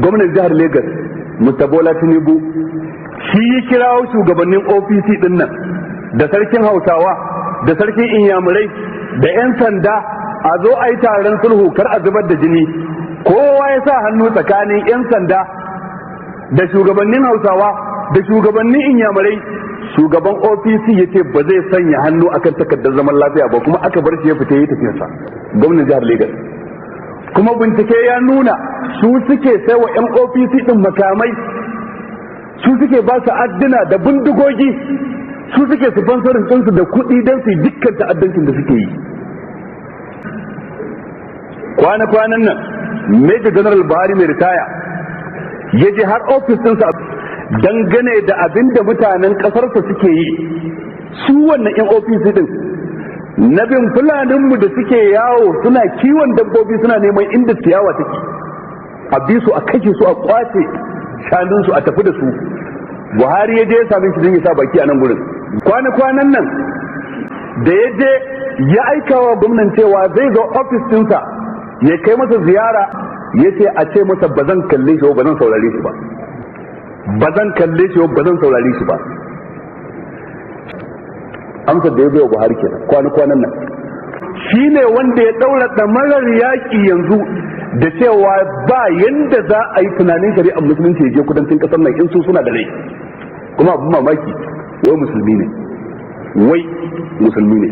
Gwamnan jihar Lagos, Mr. Bola Tinubu, shi ya kirawo shugabannin OPC din nan da sarkin Hausawa da sarkin Inyamurai da 'yan sanda a zo a yi taron sulhu kar a zubar da jini. Kowa ya sa hannu tsakanin 'yan sanda da shugabannin Hausawa da shugabannin Inyamurai. Shugaban OPC ya ce ba zai sanya hannu akan takardar zaman lafiya ba, kuma aka bar shi ya fita yi tafiyarsa. Gwamnan jihar Lagos kuma bincike ya nuna su suke sai wa 'yan OPC din makamai, su suke ba su adduna da bindigogi, su suke sponsoring ɗinsu da kuɗi don su yi dukkan ta'addancin da suke yi. Kwana-kwanan nan Major General Buhari mai ritaya ya je har ofis ɗinsa dangane da abin da mutanen ƙasarsa suke yi, su wannan 'yan OPC din, na bin fulaninmu da suke yawo suna kiwon dabbobi, suna neman inda ciyawa take, a bi su a kashe su, a kwace shanunsu, a tafi da su. Buhari ya je ya same shi don ya sa baki a nan gurin. Kwana-kwanan nan da ya je ya aika wa gwamnan cewa zai zo ofis ɗinsa ya kai masa ziyara, ya ce a ce masa ba zan kalle shi ba, zan saurare shi ba, ba zan kalle shi ba, zan saurare shi ba. Amsar da ya bai wa Buhari kenan kwana-kwanan nan. Shi ne wanda ya ɗaura ɗamarar yaƙi yanzu da cewa ba yanda za a yi tunanin shari'ar musulunci ya je kudancin ƙasar nan in su suna da rai. Kuma abin mamaki, wai musulmi ne, wai musulmi ne.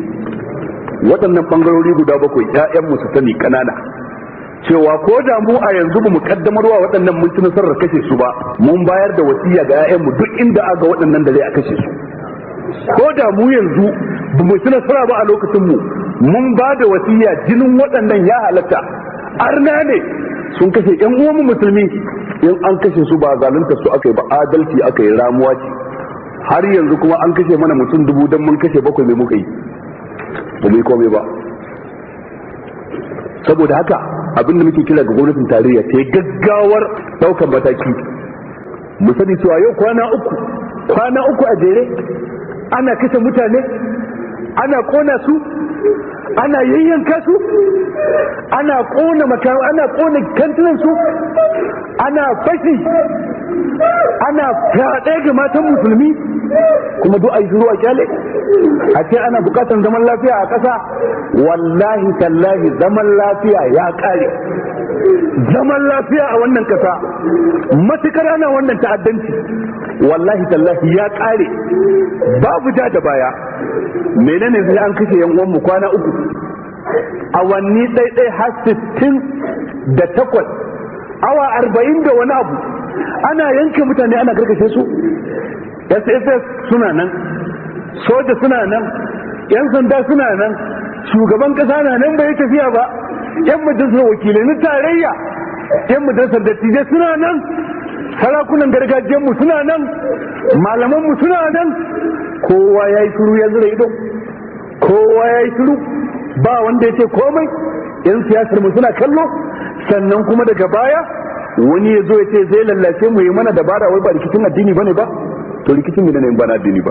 Waɗannan ɓangarori guda bakwai, 'ya'yan su sani ƙanana cewa ko da mu a yanzu ba mu kaddamarwa waɗannan mun ci nasarar kashe su ba, mun bayar da wasiya ga 'ya'yanmu, duk inda aga waɗannan da zai a kashe su. Ko da mu yanzu ba mu ci nasara ba a lokacin mu, mun ba da wasiya jinin waɗannan ya halatta. Arna ne, sun kashe ƴan uwanmu musulmi. In an kashe su ba zalunta su aka yi ba, adalci aka yi, ramuwa ce. Har yanzu kuma an kashe mana mutum 1000 dan mun kashe bakwai, mai muka yi? Ba mu yi komai ba. Saboda haka abin da muke kira ga gwamnatin tarayya, ta yi gaggawar daukan mataki. Mu sani cewa yau kwana 3, kwana 3 a jere ana kashe mutane, ana kona su, ana yayyanka su, ana kona makamu, ana kona kantinan su, ana fashi, ana fyaɗe ga matan musulmi, kuma duk a yi shiru a kyale, a ce ana bukatar zaman lafiya a ƙasa. Wallahi tallahi zaman lafiya ya ƙare. Zaman lafiya a wannan ƙasa, matukar ana wannan ta'addanci, wallahi tallahi ya ƙare, babu ja da baya. Menene sai an kashe yan uwanmu kwana 3, awanni ɗaiɗai har 68, awa 40 da wani abu, ana yanke mutane, ana karkashe su? SSS suna nan, soja suna nan, yan sanda suna nan, shugaban kasa na nan bai tafiya ba, yan majalisar wakilai na tarayya, yan majalisar dattijai suna nan, sarakunan gargajiyarmu suna nan, malamanmu suna nan. Kowa ya yi shiru, ya zura ido, kowa ya yi shiru, ba wanda ya ce komai. Yan siyasar mu suna kallo. Sannan kuma daga baya wani ya zo ya ce zai lallace mu, yi mana dabara, wai ba rikicin addini bane ba. To rikicin ne ba na addini ba?